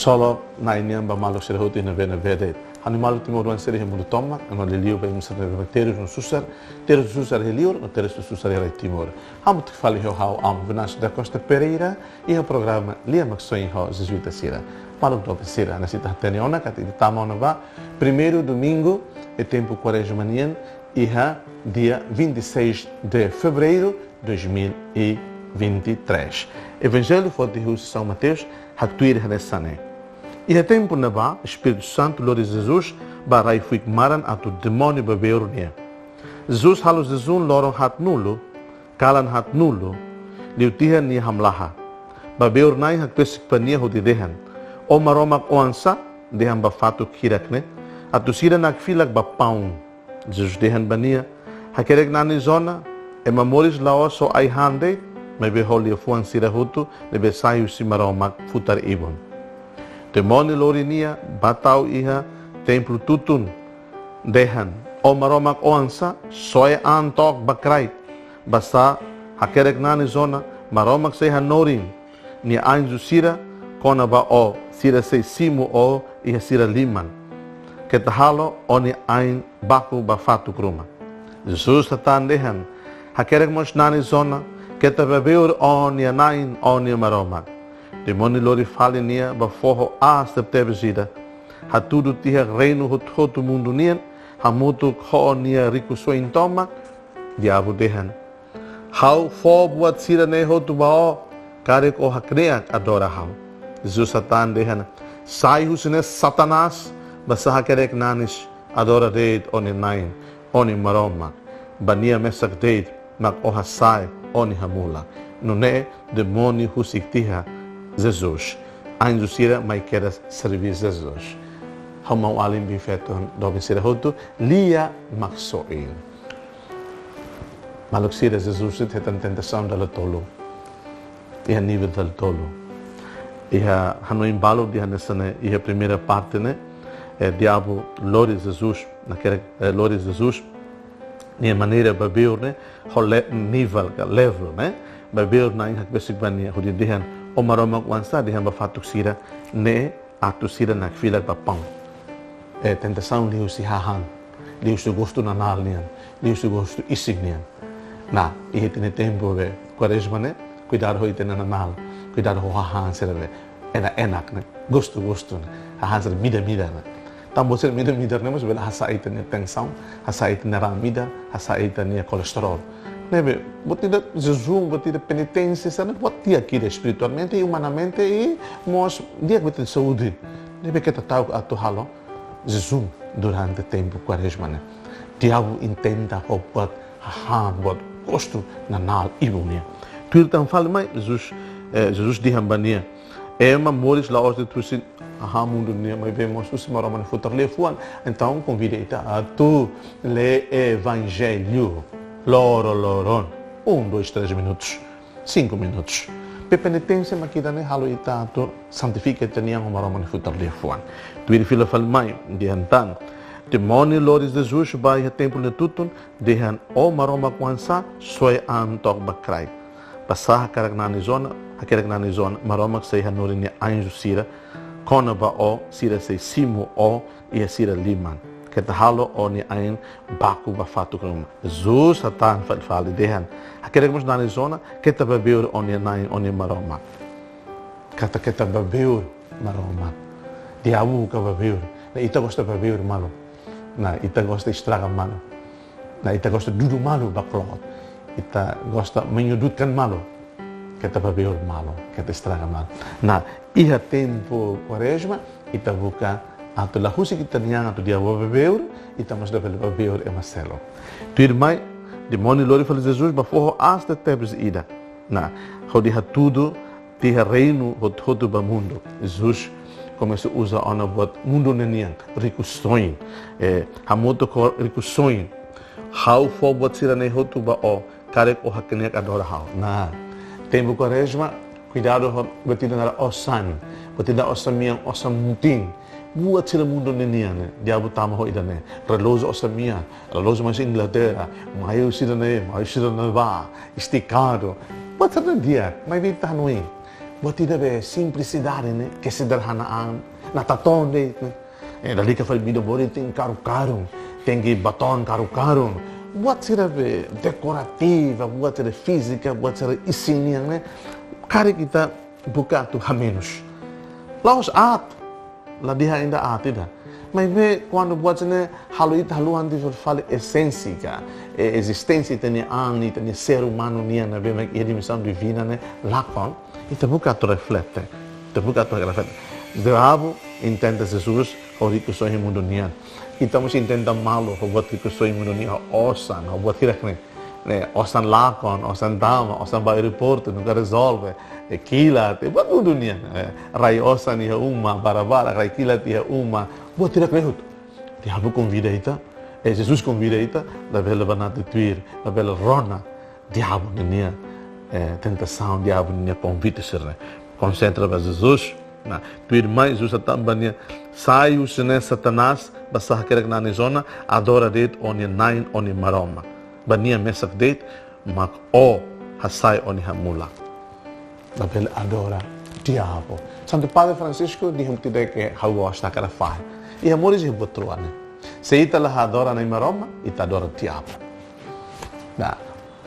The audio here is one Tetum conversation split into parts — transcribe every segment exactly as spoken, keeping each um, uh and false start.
Ksolok Na'i nian ba maluk sira hotu iha ne'ebé-ne'ebé de'it. Ha'u-nia maluk timoroan sira iha mundu tomak, ema liuliu ba ema sira ne'ebé terus no susar, terus susar iha liur, no terus susar iha rai Timor. Hamutuk fali ho ha'u Amu Venâncio da Costa Pereira, iha programa Lia Maksoin ho Jezuita sira. Maluk doben sira, hanesan ita hatene ona katak ita tama ona ba primeiru domingu iha tempu Kuarezma nian, iha dia vinte e seis de fevereiro dois mil e vinte e três. Evanjellu foti husi São Mateus, haktuir hanesan ne'e. Iha tempu ne'ebá, Espíritu Santu lori Jesus ba rai fuik maran atu demóniu babeur nia. Jesus halo jejún loron haatnulu, kalan haatnulu, liu tiha nia hamlaha. Babeur na'in hakbesik ba nia hodi dehan: Ó Maromak oan sá, dehan ba fatuk hirak ne'e, atu sira nakfilak ba paun. Jesus dehan ba nia: Hakerek nanis ona, ema moris la'ós ho ai-han de'it, maibé ho liafuan sira hotu ne'ebé sai husi Maromak futar ibun. Demóniu lori nia ba tau iha templu tutun, dehan: Ó Maromak oan sá, soe an took ba kraik, basá hakerek nanis ona, Maromak sei hanorin nia anju sira kona-ba ó, sira sei simu ó iha sira liman. Keta halo ó-nia ain baku ba fatuk ruma. Jesus hatán dehan: Hakerek mós nanis ona, keta babeur ó-nia Na'i, ó-nia Maromak. Demóniu lori fali nia ba foho aas tebetebes ida. Hatudu tiha reinu hotu-hotu mundu nian, hamutuk ho nia rikusoin tomak, Diabu dehan: Ha'u fó buat sira-ne'e hotu ba ó, karik ó hakne'ak adora ha'u. Jesus hatán dehan: Sai husi ne'e, Satanás, basá hakerek nanis, adora de'it ó-nia Na'i, ó-nia Maromak. Ba nia mesak de'it mak ó hasa'e ó-nia hamulak. Nune'e demóniu husik tiha Jesus. Anju sira mai kedas serví Jesus. Ha'u maun-alin biin-feton doben sira hotu, Lia Maksoin. Maluk sira, Jesus de'it hetan tentasaun dala tolu. Iha nivel dala tolu. Iha hanoin balu dehan hanesan ne'e, iha primeira parte ne'e, eh, Diabu lori Jesus, nakerek, eh, lori Jesus nia maneira babeur ne'e, ho le-, nivel ka level ne'e, babeur na'in hakbesik ba nia, hodi dehan: Ó Maromak oan sá, dehan ba fatuk sira-ne'e atu sira nakfilak ba paun. Eh, tentasaun liuhusi hahán, liuhusi gostu nanál nian, liuhusi gostu isin nian. Nah, iha ita-nia tempu be Kuarezma ne'e, kuidadu ho ita-nia nanál, kuidadu ho hahán sira be enak-enak ne'e, gostu-gostu ne'e, hahán sira midar-midar ne'e. Tanba sira midar-midar ne'e mós bele hasa'e ita-nia tensaun, hasa'e ita-nia raan midar, hasa'e ita-nia kolesterol. Ne'ebé, buat ida jejún, buat ida peniténsia, sira-ne'e buat di'ak ida espiritualmente i umanamente i mós di'ak ba ita-nia saúde. Ne'ebé keta ta'uk atu halo jejún durante tempu Kuarezma ne'e. Diabu intenta ho buat hahán, buat gostu nanál ibun nian. Tuir tan fali mai, Jesus, eh, Jesus dehan ba nia: Ema moris la'ós de'it husi hahán mundu nian, maibé mós husi Maromak nia futar liafuan. Entaun, konvida ita atu lee Evanjellu loroloron. Um, dois, três minutos. Cinco minutos. Be peniténsia mak ida-ne'e halo ita atu santifika ita-nian ho Maromak nia futar liafuan. Tuir fila fali mai, dehan tan: Demóniu lori Jesus ba iha templu ne'e tutun, dehan: Ó Maromak oan sá, soe an took ba kraik. Basá hakerek nanis ona, hakerek nanis ona, Maromak sei hanorin nia anju sira kona-ba ó, sira sei simu ó iha sira liman. Keta halo ó-nia ain baku ba fatuk ruma. Jesus hatán fali, fali dehan: Hakerek mós nanis ona, keta babeur ó-nia Na'i, ó-nia Maromak. Katak keta babeur Maromak. Diabu ka babeur. Nah, ita gosta babeur malu. Nah, ita gosta estraga malu. Nah, ita gosta dudu malu ba kloot. Ita gosta menyudutkan malu. Keta babeur malu, keta estraga malu. Nah, iha tempu Kuarezma, ita buka atu la husik ita-nian atu Diabu babeur, ita mós labele babeur ema seluk. Tuirmai, demóniu lori fali Jesus ba foho aas tebetebes ida. Nah, hodi hatudu tiha reinu hotu-hotu ba mundu. Jesus komesa uza ona buat mundu ne'e nian, rikusoin. Eh, hamutuk ho rikusoin: Ha'u fó buat sira-ne'e hotu ba ó, karik ó hakne'ak adora ha'u. Nah, tempu Kuarezma, kuidadu ho buat ida naran osan. Buat ida osan-mean, osan-mutin. Buat sira mundu ne'e nian ne'e, Diabu tama ho ida-ne'e. Relójiu osan-mean, relójiu mai husi Inglaterra, mai husi ida-ne'e, mai husi ida-ne'ebá, estikadu. Buat sira-ne'e di'ak, maibé ita hanoin. Buat ida be simplisidade ne'e, kesederhanaan, natatoon de'it ne'e. Eh, lalika fali vida boot tenke karu-karun, tenke bá to'o karu-karun. Buat sira be dekorativa, buat sira fízika, buat sira isin nian ne'e, karik ita buka atu hamenus. La'ós aat, la dehan ida aat ida. Maibé kuandu buat ne'e halo ita haluha tiha fali esénsia, eh, ezisténsia ita-nia an, ita-nia ser umanu nian ne'ebé mak iha dimensaun divina ne'e lakon, ita buka atu reflete. Ita buka atu reflete. Diabu intenta Jesus ho rikusoin mundu nian. Ita mós intenta malu ho buat rikusoin mundu nian, ho osan, ho buat hirak ne'e. Ne'e, osan lakon, osan tama, osan bá aeroportu, nunka rezolve. Eh, kilat, eh, buat mundu nian. Eh, rai osan iha uma, bara-bara, rai kilat iha uma. Buat hirak ne'e hotu. Diabu konvida ita, eh, Jesus konvida ita, labele bá natar tuir, labele rona diabu ninia, eh, tentasaun, diabu ninia konvite sira-ne'e. Konsentra ba Jesus. Nah, tuirmai Jesus hatán ba nia: Sai husi ne'e, Satanás, basá hakerek Na'i nia zona, adora de'it ó-nia Na'i, ó-nia Maromak. Ba nia mesak de'it mak ó hasai ó-nia hamulak. Labele adora diabu. Santu Padre Francisco dehan buat ida ke ha'u gosta hakarak fahe. Iha moris iha buat rua ne'e. Se ita la adora Na'i Maromak, ita adora diabu. Nah,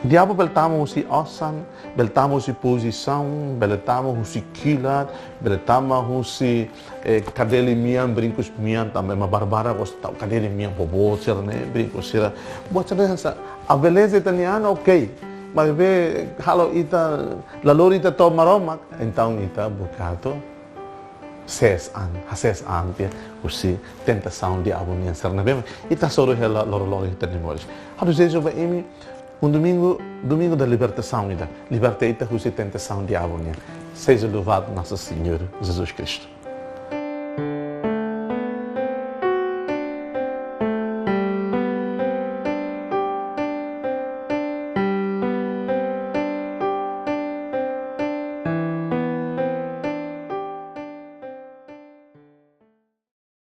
diabu bele tama husi osan, bele tama husi pozisaun, bele tama husi kilat, bele tama husi, eh, kadeli mean, brinkus mean, tanba ema bara-bara gosta tau kadeli mean, boboot sira-ne'e, brinkus sira. Buat sira-ne'e hanesan, a beleza ita-nia an, ok. Maibé halo ita, la lori ita to'o Maromak, entaun ita buka atu sees an, hasees an tiha husi tentasaun diabu nian sira-ne'ebé mak ita hasoru hela loroloron iha ita-nia moris. Ha'u dezeja ba imi um domingo, domingo da libertação ida. Liberta ita husi tentasaun diabu nian. Seja louvado Nosso Senhor Jesus Cristo.